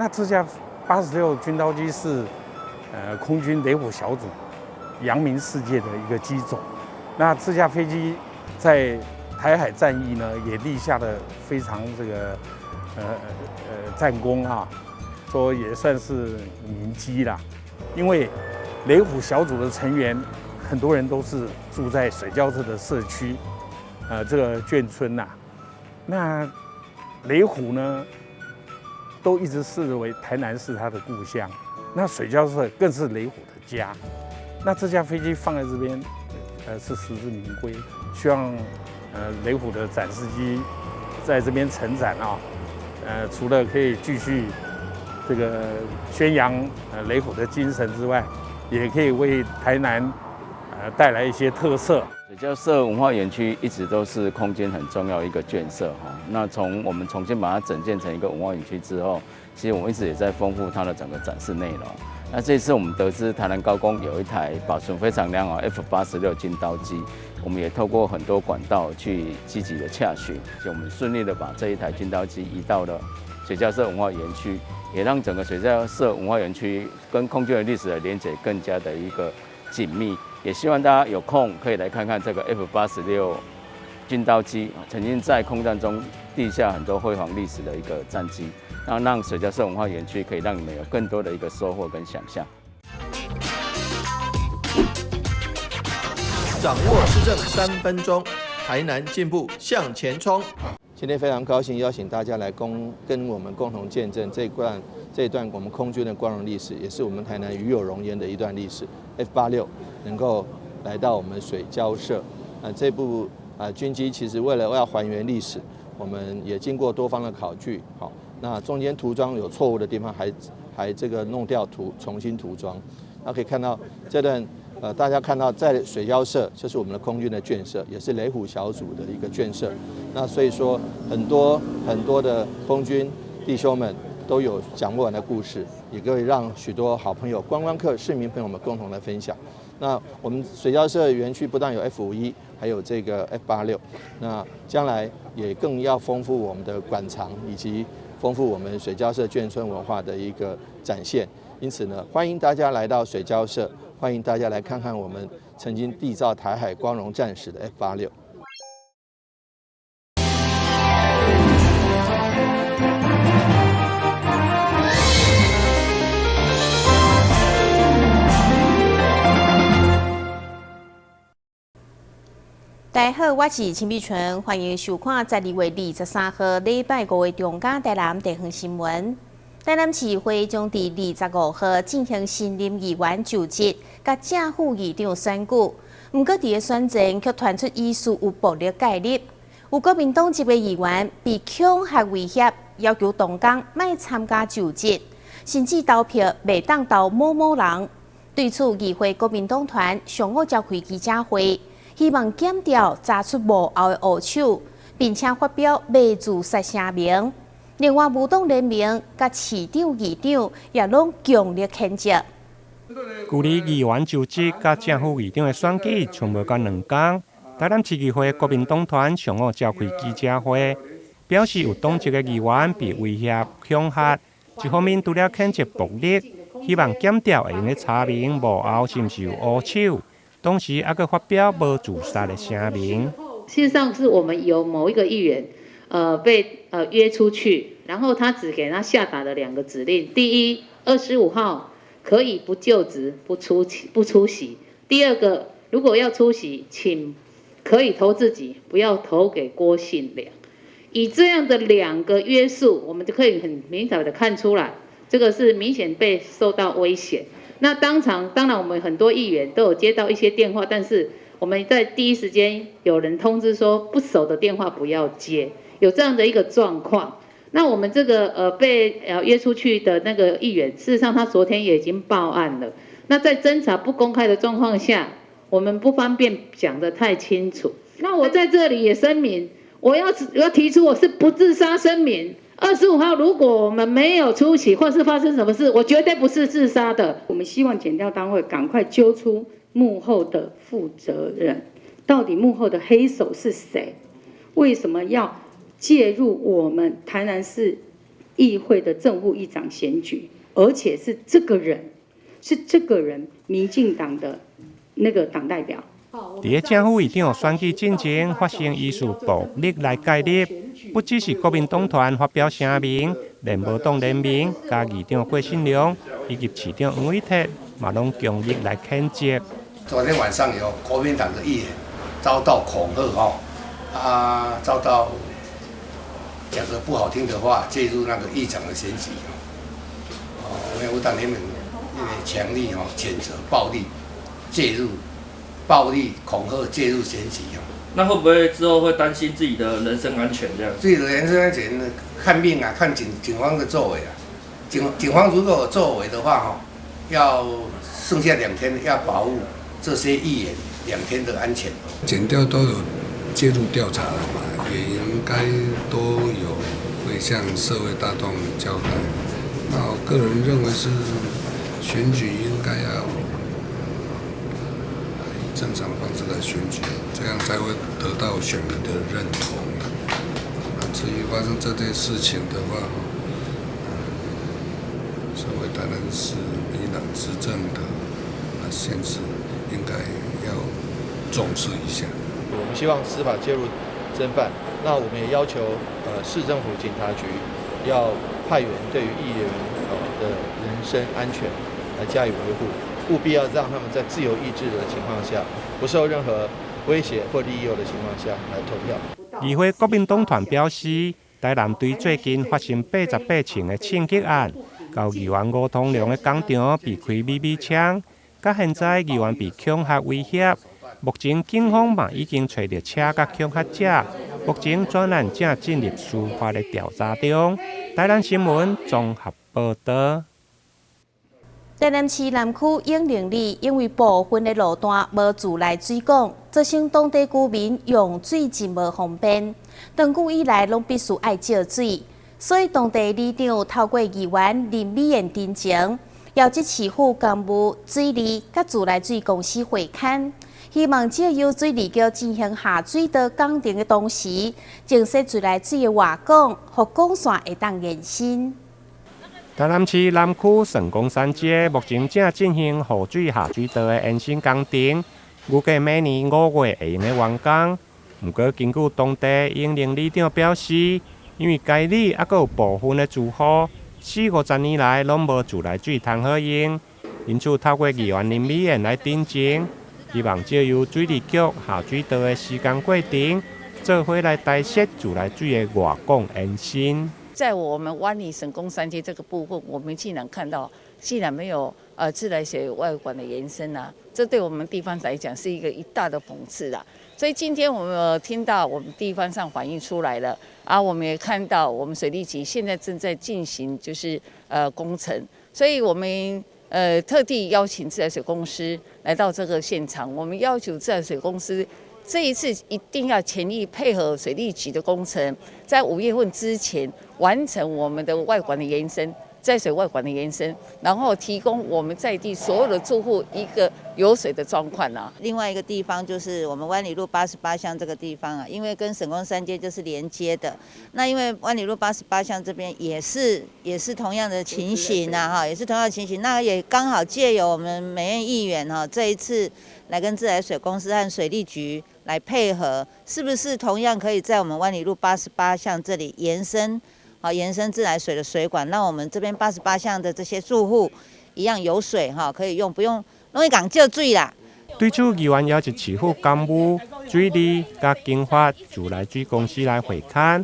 那這架八十六軍刀機是空軍雷虎小組揚名世界的一個機種。那這架飛機在台海戰役呢，也立下了非常這個戰功啊，說也算是名機啦。因為雷虎小組的成員很多人都是住在水交社的社區，這個眷村吶。那雷虎呢，都一直視為台南是他的故鄉，那水交社更是雷虎的家。那這架飛機放在這邊，是實至名歸。希望雷虎的展示機在這邊成展啊，除了可以繼續這個宣揚雷虎的精神之外，也可以為台南帶來一些特色。水交社文化園區一直都是空間很重要一個建設哈。那從我們重新把它整建成一個文化園區之後，其實我們一直也在豐富它的整個展示內容。那這次我們得知台南高工有一台保存非常良好 F-86軍刀機，我們也透過很多管道去積極的洽詢，就我們順利的把這一台軍刀機移到了水交社文化園區，也讓整個水交社文化園區跟空軍的歷史的連結更加的一個緊密。也希望大家有空可以來看看這個 F-86軍刀機，曾經在空戰中締下很多輝煌歷史的一個戰機，那讓水交社文化園區可以讓你們有更多的一個收穫跟想象。掌握時政3分鐘，台南進步向前衝。今天非常高興邀請大家來跟我們共同見證這段我們空軍的光榮歷史，也是我們台南與有榮焉的一段歷史。F-86能夠來到我們水交社，啊，這部啊軍機其實為了要還原歷史，我們也經過多方的考據，好，那中間塗裝有錯誤的地方還這個弄掉塗，重新塗裝。那可以看到這段，大家看到在水交社，這是我們的空軍的眷舍，也是雷虎小組的一個眷舍。那所以說，很多很多的空軍弟兄們都有講不完的故事，也可以讓許多好朋友、觀光客、市民朋友們共同來分享。那我們水交社園區不但有 F-51，還有這個 F-86，那將來也更要豐富我們的館藏，以及豐富我們水交社眷村文化的一個展現。因此呢，歡迎大家來到水交社，歡迎大家來看看我們曾經締造台海光榮戰史的 F-86。大家好，我是陳美純，歡迎收看12月23號禮拜五的中嘉台南地方新聞。台南市會將佇25號進行新任議員就職，佮正副議長選舉。毋過佇个選前，卻傳出疑似有暴力介入，有國民黨籍的議員被恐嚇威脅，要求同工莫參加就職，甚至投票袂當投某某人。對此，議會國民黨團上午召開記者會，希望檢調查出幕後的烏手，並且發表袂自殺聲明。另外，無黨聯盟佮市長、議長也攏強烈譴責。距離議員就職佮正副議長的選舉，賰無夠2工。台南市議會國民黨團上午召開記者會，表示有黨籍的議員被威脅恐嚇，一方面除了譴責暴力，希望檢調會用得查明幕後是毋是有烏手，同時猶閣發表無自殺的聲明。事實上，是我們有某一個議員，被約出去，然後他只給他下達了兩個指令：第一，25號可以不就職、不出席；第二個，如果要出席，請可以投自己，不要投給郭信良。以這樣的兩個約束，我們就可以很明顯的看出來，這個是明顯被受到威脅。那當場，當然我們很多議員都有接到一些電話，但是我們在第一時間有人通知說不熟的電話不要接，有這樣的一個狀況。那我們這個被約出去的那個議員，事實上他昨天也已經報案了。那在偵查不公開的狀況下，我們不方便講得太清楚。那我在這裡也聲明，我要提出我是不自殺聲明。25號如果我們沒有出席，或是發生什麼事，我絕對不是自殺的。我們希望檢調單位趕快揪出幕後的負責人，到底幕後的黑手是誰？為什麼要介入我們台南市議議會的正副議長選舉，而且是這個人，是這個人，民進黨的那個黨代表。佇咧正副議長選舉進前發生疑似暴力來介入，不只是國民黨團發表聲明，連無黨聯盟佮議長郭信良以及市長黃偉哲嘛攏強力來譴責。昨天晚上有國民黨的議員遭到恐嚇，吼，啊，遭到講個不好聽的話，介入那個議長的選舉，哦，我們無黨聯盟因為強力吼譴責暴力介入。暴力恐嚇介入選舉。那會不會之後會擔心自己的人身安全？這樣？自己的人身安全，看命啊，看警方的作為啊。警方如果有作為的話，哈，要剩下兩天，要保護這些議員兩天的安全。檢調都有介入調查了嘛，也應該都有會向社會大眾交代。那我個人認為是選舉應該要正常方式來選舉，這樣才會得到選民的認同。那至於發生這件事情的話，身為台南市民進黨執政的縣市，應該要重視一下。我們希望司法介入偵辦，那我們也要求市政府警察局要派員對於議員的人身安全來加以維護。務必要讓他們在自由意志的情況下，不受任何威脅或利誘的情況下來投票。議會國民黨團表示，台南對最近發生88槍的槍擊案，到議員吳通良的工廠被開 BB 槍，佮現在議員被恐嚇威脅，目前警方嘛已經揣著車佮恐嚇者，目前專案正進入司法的調查中。台南新聞綜合報導。台南市南區永寧里因為部分的路段無自來水管，造成當地居民用水真無方便。長久以來攏必須愛借水，所以當地里長透過議員林美燕陳情，邀請市府工務、水利佮自來水公司會勘，希望藉由水利局進行下水道工程的同時，增設自來水的外管，予管線會當延伸。台南市南區聖公山街目前正進行雨水下水道的延伸工程，預計明年5月會用得完工。毋過，根據當地永寧里長表示，因為該里猶閣有部分的住戶四五十年來攏無自來水通好用，因此透過議員林美燕來陳情，希望藉由水利局下水道的施工過程，做伙來台設自來水的外管延伸。在我們灣里省公三街這個部分，我們竟然看到，竟然沒有自來水外管的延伸啊，這對我們地方來講是一個一大的諷刺啊。所以今天我們聽到我們地方上反映出來了，啊，我們也看到我們水利局現在正在進行就是工程，所以我們特地邀請自來水公司來到這個現場，我們要求自來水公司，這一次一定要全力配合水利局的工程，在5月份之前完成我們的外管的延伸，自來水外管的延伸，然後提供我們在地所有的住戶一個有水的狀況啊。另外一個地方就是我們灣里路88巷這個地方啊，因為跟省公三街就是連接的。那因為灣里路八十八巷這邊也是同樣的情形啊，哈，也是同樣的情形。那也剛好借由我們美燕議員哈，這一次來跟自來水公司和水利局來配合，是不是同樣可以在我們灣里路八十八巷這裡延伸，好，延伸自來水的水管，讓我們這邊八十八巷的這些住戶一樣有水哈，可以用，不用攏會共借水啦。對此，議員邀請市府工務、水利佮經發自來水公司來會勘。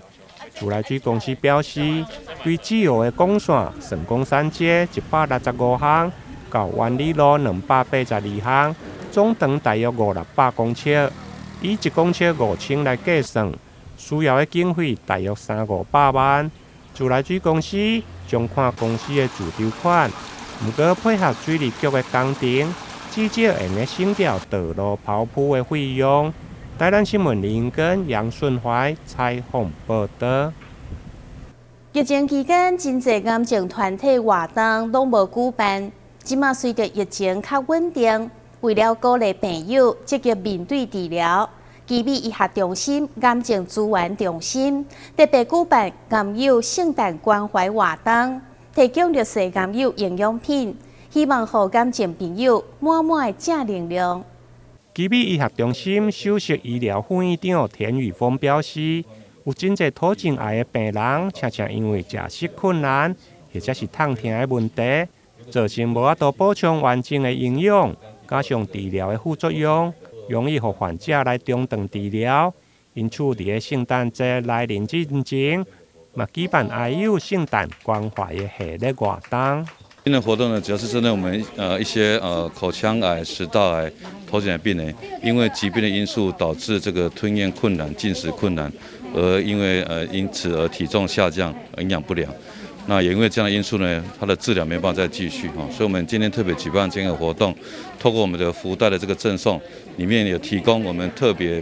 自來水公司表示，對主要的管線，聖公山街165巷到灣里路282巷，總長大約五六百公尺，以1公尺5000來計算，需要的經費大約三五百萬。自來水公司將看公司的自籌款，毋過配合水利局的工程，至少會用得省掉道路拋鋪的費用。台南新聞林根楊順懷採訪報導。疫情期間，真濟癌症團體活動攏無舉辦。這馬隨著疫情較穩定，為了鼓勵病友積極面對治療，奇美醫學中心癌症資源中心特別舉辦癌友聖誕關懷活動，提供弱勢癌友營養品，希望予癌症朋友滿滿的正能量。奇美醫學中心首席醫療副院長田宇峰表示，有真濟頭頸癌的病人，常常因為食食困難或者是痛疼的問題，造成無法度補充完整的營養，加上治療的副作用，容易予患者來中斷治療。因此，佇个聖誕節來臨之前，嘛舉辦癌友聖誕關懷的系列活動。今天的活動呢，主要是針對我們一些口腔癌、食道癌、頭頸癌病人，因為疾病的因素導致這個吞嚥困難、進食困難，而因為因此而體重下降、營養不良。那也因為這樣的因素呢，他的治療沒辦法再繼續哈，所以我們今天特別舉辦這個活動，透過我們的福袋的這個贈送，裡面有提供我們特別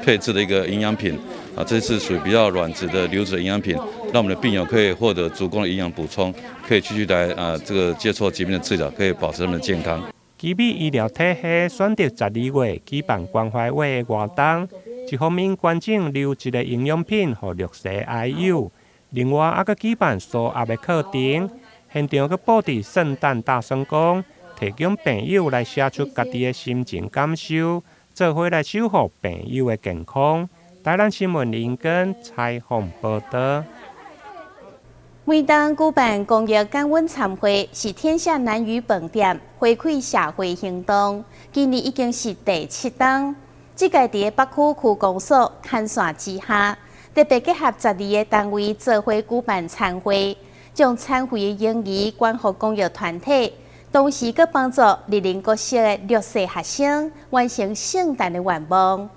配置的一個營養品啊，這是屬於比較軟質的流質營養品，讓我們的病友可以獲得足夠的營養補充，可以繼續來啊這個接受疾病的治療，可以保持他們的健康。奇美醫療體系選擇12月舉辦關懷月的活動，一方面捐贈流質的營養品予弱勢癌友。另外，猶閣舉辦舒壓的課程，現場閣布置聖誕大聲公，提供病友來寫出家己的心情感受，做伙來守護病友的健康。台南新聞林根採訪報道。每當舉辦公益感恩餐會，是天下南嶼飯店回饋社會行動。今年已經是第七冬，這屆佇北區區公所牽線之下，特別結合12個單位做伙舉辦餐會，將餐費的盈餘捐予公益團體，同時閣幫助麗林國小的弱勢學生完成聖誕的願望。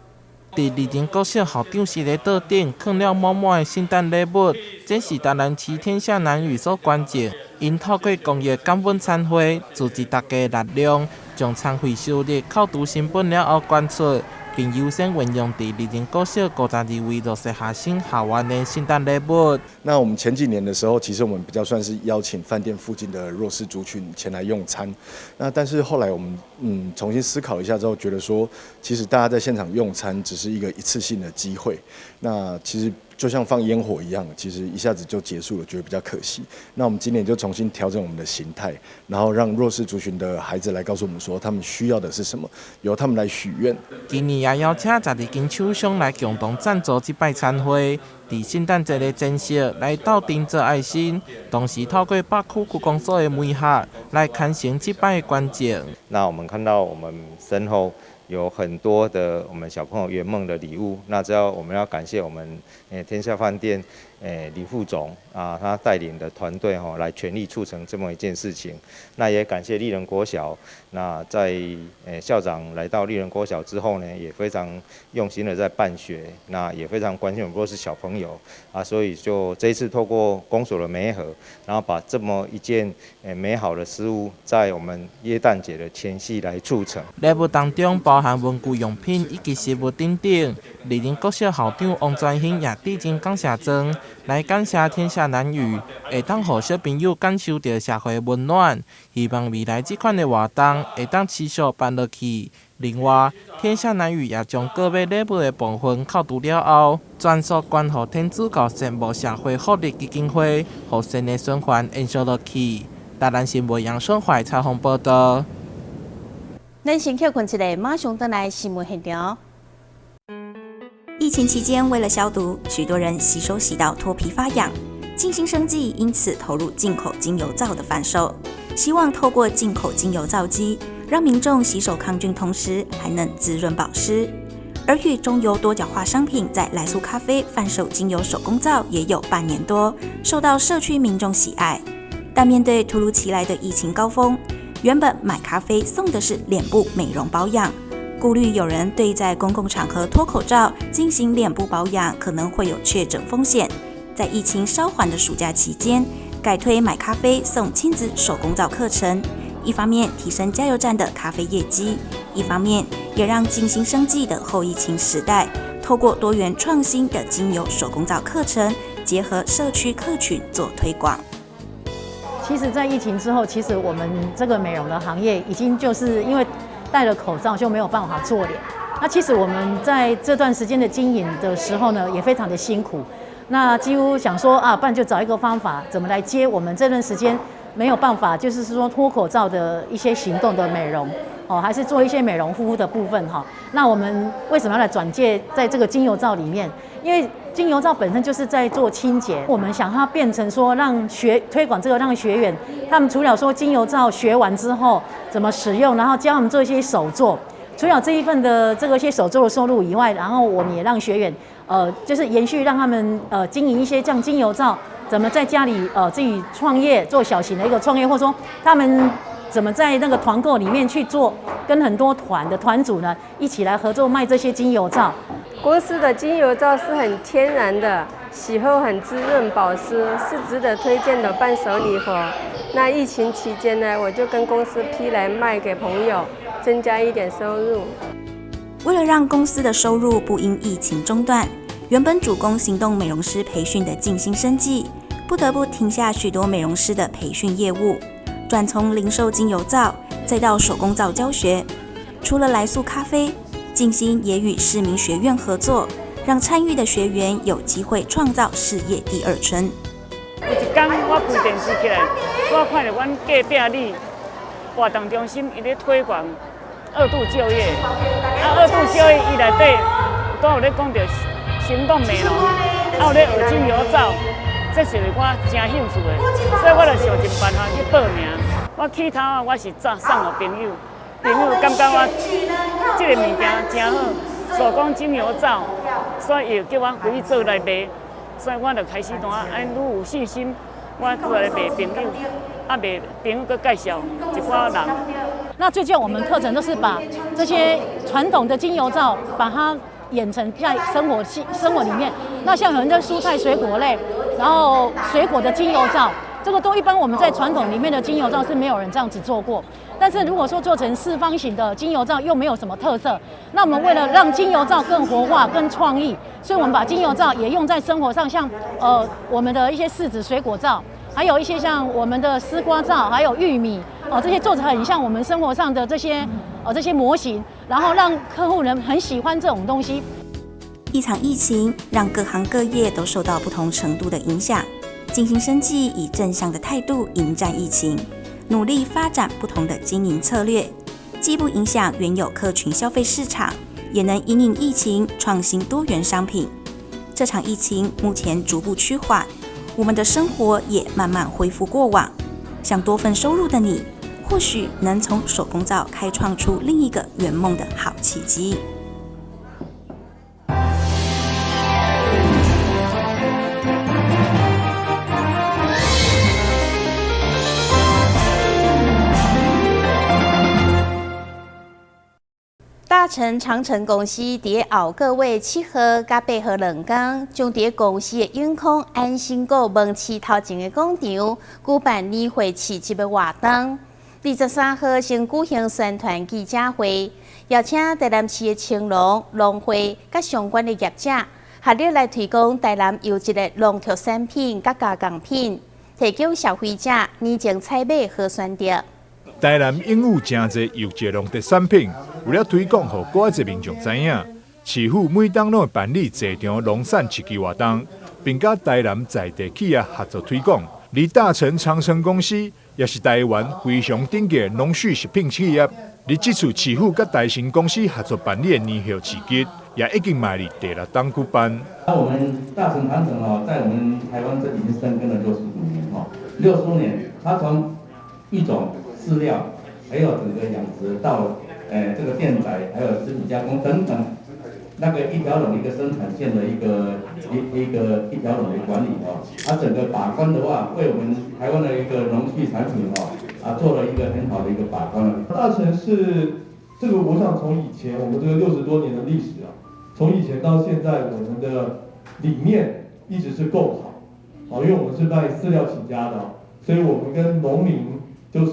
佇麗林國小校長室的桌頂，囥了滿滿的聖誕禮物，這是台南市天下南嶼所捐贈。𪜶透過公益感恩餐會，組織大家的力量，將餐費收入扣除成本了後捐出，並優先運用佇麗林國小52位弱勢學生校園的聖誕禮物。那我們前幾年的時候，其實我們比較算是邀請飯店附近的弱勢族群前來用餐。那但是後來我們重新思考一下之後，覺得說，其實大家在現場用餐只是一個一次性的機會。那其實就像放煙火一樣，其實一下子就結束了，覺得比較可惜。那我們今年就重新調整我們的形態，然後讓弱勢族群的孩子來告訴我們說，他們需要的是什麼，由他們來許願。今年也邀請12間廠商來共同贊助這擺餐會，佇聖誕節的前夕來鬥陣做愛心，同時透過北區區公所的媒合來牽成這擺的捐贈。那我們看到我們身後有很多的我們小朋友圓夢的禮物，那這要我們要感謝我們天下飯店李副總啊，他帶領的團隊吼來全力促成這麼一件事情。那也感謝麗人國小，那在校長來到麗人國小之後呢，也非常用心的在辦學，那也非常關心我們弱勢小朋友啊，所以就這一次透過公所的媒合，然後把這麼一件美好的事物，在我們耶誕節的前夕來促成。禮物當中包含文具用品以及食物等等。麗林國小校長王專興也致真感謝狀，來感謝天下南嶼，會當予小朋友感受著社會溫暖。希望未來這款的活動會當持續辦落去。另外，天下南嶼也將購買禮物的部分扣除了後，全數捐予天主教聖母社會福利基金會，予善的循環延續落去。台南新聞楊順懷採訪報道。咱先歇睏一下，馬上轉來新聞現場。疫情期間，為了消毒，許多人洗手洗到脫皮發癢。靜心生技因此投入進口精油皂的販售，希望透過進口精油皂機，讓民眾洗手抗菌，同時還能滋潤保濕。而與中油多角化商品在來速咖啡販售精油手工皂也有半年多，受到社區民眾喜愛。但面對突如其來的疫情高峰，原本買咖啡送的是臉部美容保養，顧慮有人對在公共場合脫口罩進行臉部保養可能會有確診風險，在疫情稍緩的暑假期間，改推買咖啡送親子手工皂課程，一方面提升加油站的咖啡業績，一方面也讓靜心生技的後疫情時代，透過多元創新的精油手工皂課程，結合社區客群做推廣。其實，在疫情之後，其實我們這個美容的行業已經就是因為戴了口罩就沒有辦法做臉，那其實我們在這段時間的經營的時候呢，也非常的辛苦。那幾乎想說啊，不然就找一個方法，怎麼來接我們這段時間沒有辦法，就是說脫口罩的一些行動的美容哦，還是做一些美容護膚的部分哈。那我們為什麼要來轉介在這個精油皂裡面？因為精油皂本身就是在做清潔，我們想它變成說讓學推廣這個，讓學員他們除了說精油皂學完之後怎麼使用，然後教他們做一些手作。除了這一份的這個些手作的收入以外，然後我們也讓學員，就是延續讓他們經營一些像精油皂，怎麼在家裡自己創業做小型的一個創業，或者說他們怎麼在那個團購裡面去做，跟很多團的團主呢一起來合作賣這些精油皂。公司的精油皂是很天然的，洗後很滋潤保濕，是值得推薦的伴手禮盒。那疫情期間呢，我就跟公司批來賣給朋友，增加一點收入。為了讓公司的收入不因疫情中斷，原本主攻行動美容師培訓的靜心生技，不得不停下許多美容師的培訓業務，轉從零售精油皂，再到手工皂教學。除了來速咖啡，靜心也與市民學院合作，讓參與的學員有機會創造事業第二春。有一天我開電視起來，我看到阮隔壁里活動中心伊咧推廣二度就業，啊，二度就業伊內底都有咧講著行動美容，啊有咧學精油皂，這是我真興趣的，所以我就想盡辦法去報名。我起頭啊，我是送予朋友，朋友感覺我這個物件真好，手工精油皂，所以伊就叫我回去做來賣，所以我就開始怎啊，按愈有信心，我過來賣朋友，啊賣朋友閣介紹一寡人。那最近我們課程都是把這些傳統的精油皂，把它演成在生活裡面。那像有人在蔬菜水果類，然後水果的精油皂，這個都一般我們在傳統裡面的精油皂是沒有人這樣子做過。但是如果說做成四方形的精油皂，又沒有什麼特色。那我們為了讓精油皂更活化、更創意，所以我們把精油皂也用在生活上，像我們的一些柿子水果皂，還有一些像我們的絲瓜皂，還有玉米哦，這些做成很像我們生活上的這些這些模型，然後讓客戶人很喜歡這種東西。一場疫情讓各行各業都受到不同程度的影響，靜心生技以正向的態度迎戰疫情，努力發展不同的經營策略，既不影響原有客群消費市場，也能因應疫情創新多元商品。這場疫情目前逐步趨緩，我們的生活也慢慢恢復過往。想多份收入的你，或許能從手工皂開創出另一個圓夢的好契機。大成長城公司佇後個月7號佮8號兩天，將佇公司的永康安心閣門市頭前的廣場舉辦年會市集的活動。23號先舉行宣傳記者會，邀請台南市的青農、農會佮相關的業者，合力來推廣台南優質的農特產品佮加工品，提供消費者年前採買好選擇。台南擁有誠濟優質農特產品，為了推廣，予閣較濟民眾知影，市府每冬攏會辦理濟場農產市集活動，並佮台南在地企業合作推廣。而大成長城公司也是台灣非常頂級的農畜食品企業，而這次市府佮大成公司合作辦理的年貨市集，也已經嘛佇第六冬舉辦。那我們大成長城哦，在我們台灣這已經深耕了65年哦，65年，它從育種、飼料，還有整個養殖到，這個電宰，還有食品加工等等，那個一條龍一個生產線的一條龍的管理哦，它整個把關的話，為我們台灣的一個農畜產品哦，做了一個很好的一個把關。大成是這個，我想從以前我們這個60多年的歷史啊，從以前到現在，我們的理念一直是共好，因為我們是賣飼料起家的，所以我們跟農民都是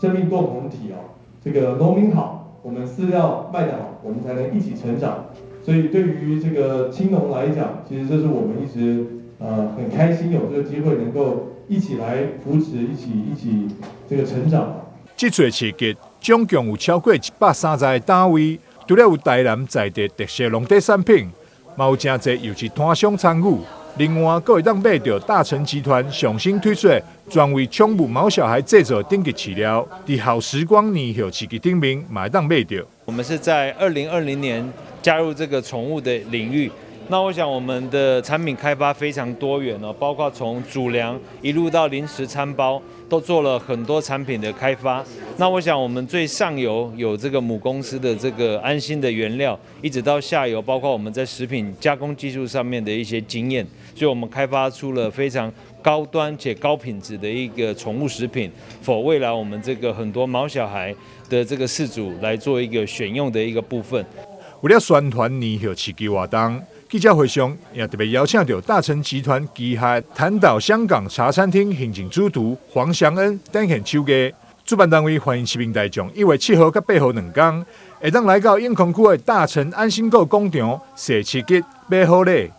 生命共同體哦，這個農民好，我們飼料賣得好，我們才能一起成長。所以對於這個青農來講，其實這是我們一直很開心有這個機會能夠一起來扶持，一起這個成長。這次市集總共有超過130個單位，除了有台南在地特色农地产品，嘛有誠濟幼稚攤商參與。另外，閣會當買著大成集團上新推出的專為寵物毛小孩製作頂級飼料，佇好時光年貨市集頂面嘛會當買著。我們是在2020年加入這個寵物的領域。那我想我們的產品開發非常多元哦，包括從主糧一路到零食餐包，都做了很多產品的開發。那我想我們最上游有這個母公司的這個安心的原料，一直到下游，包括我們在食品加工技術上面的一些經驗，所以我們開發出了非常高端且高品質的一個寵物食品，for 未來我們這個很多毛小孩的這個飼主來做一個選用的一個部分。為了宣傳年貨市集活動，記者會上也特別邀請著大成集團旗下潭島香港茶餐廳行政主廚黃祥恩展現手藝。主辦單位歡迎市民大眾1月7號佮8號2天，會當來到永康區的大成安心購廣場踅市集買好禮。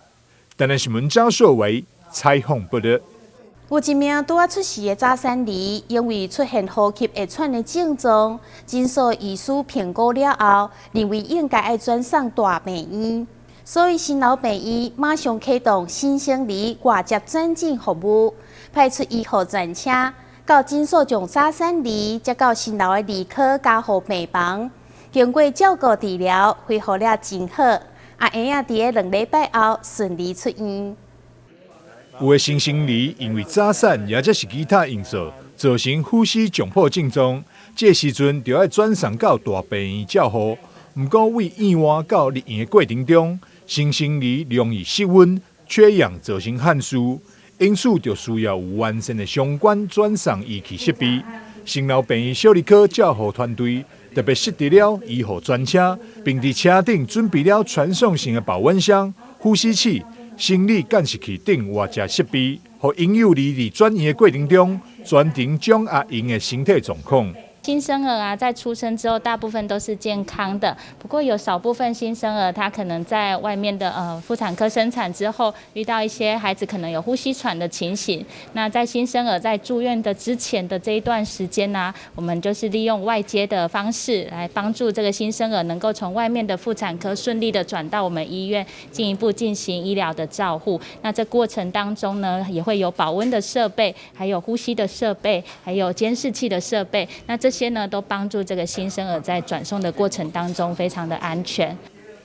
台南新聞張碩偉採訪報導。有一名拄仔出世的早產兒，因為出現呼吸會喘的症狀，診所醫師評估了後，認為應該愛轉送大病院，所以新樓病院馬上啟動新生兒外接轉診服務，派出醫護專車到診所將早產兒接到新樓的兒科加護病房，經過照顧治療，恢復了真好，啊，嬰仔佇咧2禮拜後順利出院。有的新生兒因為早產，抑者是其他因素，造成呼吸窘迫症狀，這個時陣就愛轉送到大病院照護。毋過為院外到入院的過程中，新生兒容易失溫、缺氧，造成汗濕，因此就需要有完善的相關轉送儀器設備。新樓病院小兒科照護團隊特別設置了醫護專車，並佇車頂準備了傳送型的保溫箱、呼吸器、生理監視器等外接設備，予嬰幼兒佇轉院的過程中，全程掌握𪜶的身體狀況。新生兒啊，在出生之後，大部分都是健康的。不過有少部分新生兒，他可能在外面的婦產科生產之後，遇到一些孩子可能有呼吸喘的情形。那在新生兒在住院的之前的這一段時間呢，我們就是利用外接的方式來幫助這個新生兒能夠從外面的婦產科順利的轉到我們醫院，進一步進行醫療的照護。那這過程當中呢，也會有保溫的設備，還有呼吸的設備，還有監視器的設備。那這些呢，都幫助這個新生兒在轉送的過程當中非常的安全。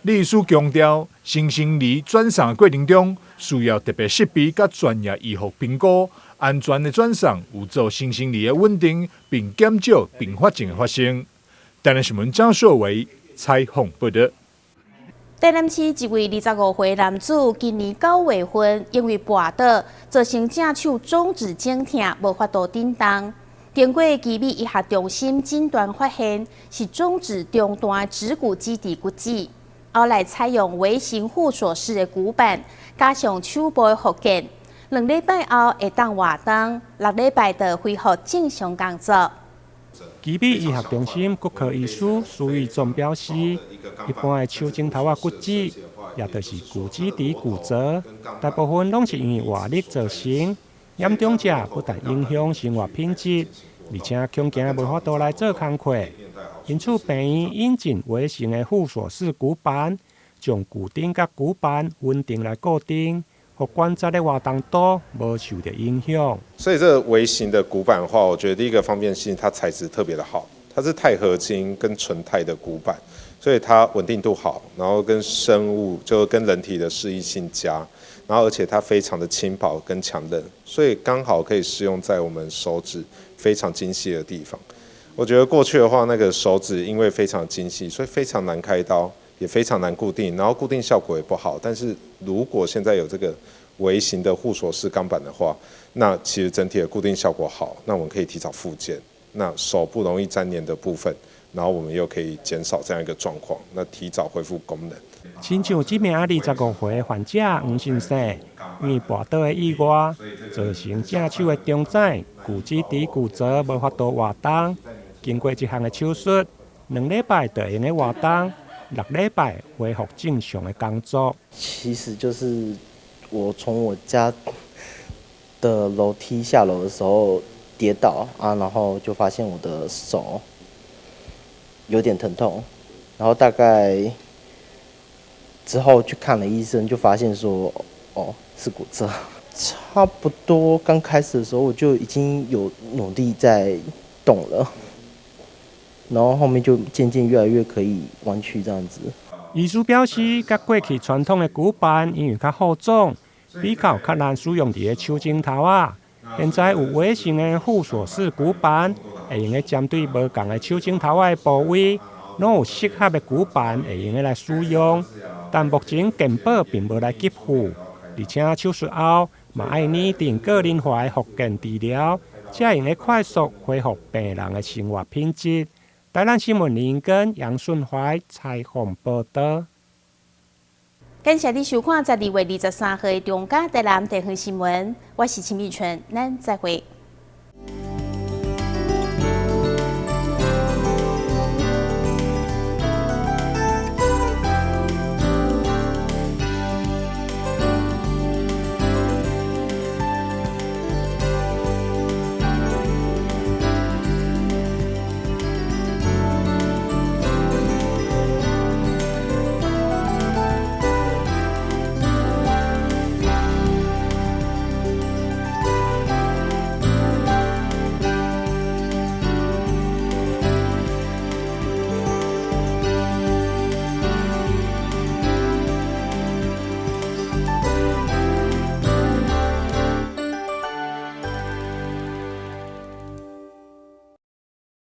李醫師強調，新生兒轉送的過程中，需要特別設備佮專業醫學評估，安全的轉送有助新生兒的穩定，並減少併發症的發生。台南新聞張碩偉採訪報導。台南市一位25歲男子，今年9月份因為跋倒，造成正手中指腫痛，無法度振動。經過奇美醫學中心診斷，發現是中指中段指骨基底骨折，後來採用微型護鎖式的骨板，加上手部的復健，2禮拜後會當活動，6禮拜就恢復正常工作。奇美醫學中心骨科醫師蘇玉忠表示，一般的手指頭仔骨折，也就是骨基底骨折，大部分攏是因為外力造成。嚴重者不但影響生活品質，而且恐驚無法度來做工課。因此，病院引進微型的護鎖式骨板，將骨釘佮骨板穩定來固定，予關節的活動度無受著影響。所以，這個微型的骨板的話，我覺得第一個方便性，它材質特別的好，它是鈦合金跟純鈦的骨板，所以它穩定度好，然後跟生物就跟人體的適應性佳。然後，而且它非常的輕薄跟強韌，所以剛好可以適用在我們手指非常精細的地方。我覺得過去的話，那個手指因為非常精細，所以非常難開刀，也非常難固定，然後固定效果也不好。但是如果現在有這個微型的護鎖式鋼板的話，那其實整體的固定效果好，那我們可以提早復健，那手不容易粘連的部分，然後我們又可以減少這樣一個狀況，那提早恢復功能。親像這名25歲患者黃先生，因為跋倒的意外，造成正手的中指骨基底骨折，無法度活動。經過這項的手術，2禮拜就會用得活動，6禮拜恢復正常的工作。其實就是我從我家的樓梯下樓的時候跌倒啊，然後就發現我的手有點疼痛。然後大概之後去看了醫生，就發現說，哦，是骨折。差不多剛開始的時候，我就已經有努力在動了，然後後面就漸漸越來越可以彎曲這樣子。醫師表示，佮過去傳統的骨板，因為較厚重，比較較難使用佇个手指頭仔。現在有微型的輔鎖式骨板，會用得針對無仝的手指頭仔的部位，攏有適合的骨板會用得來使用。但目前健保並無來給付，而且手術後嘛愛擬定個人化的復健治療，才會用得快速恢復病人的生活品質。台南新聞林根楊順懷採訪報導。感謝你收看12月23號的中嘉台南地方新聞，我是陳美春，咱再會。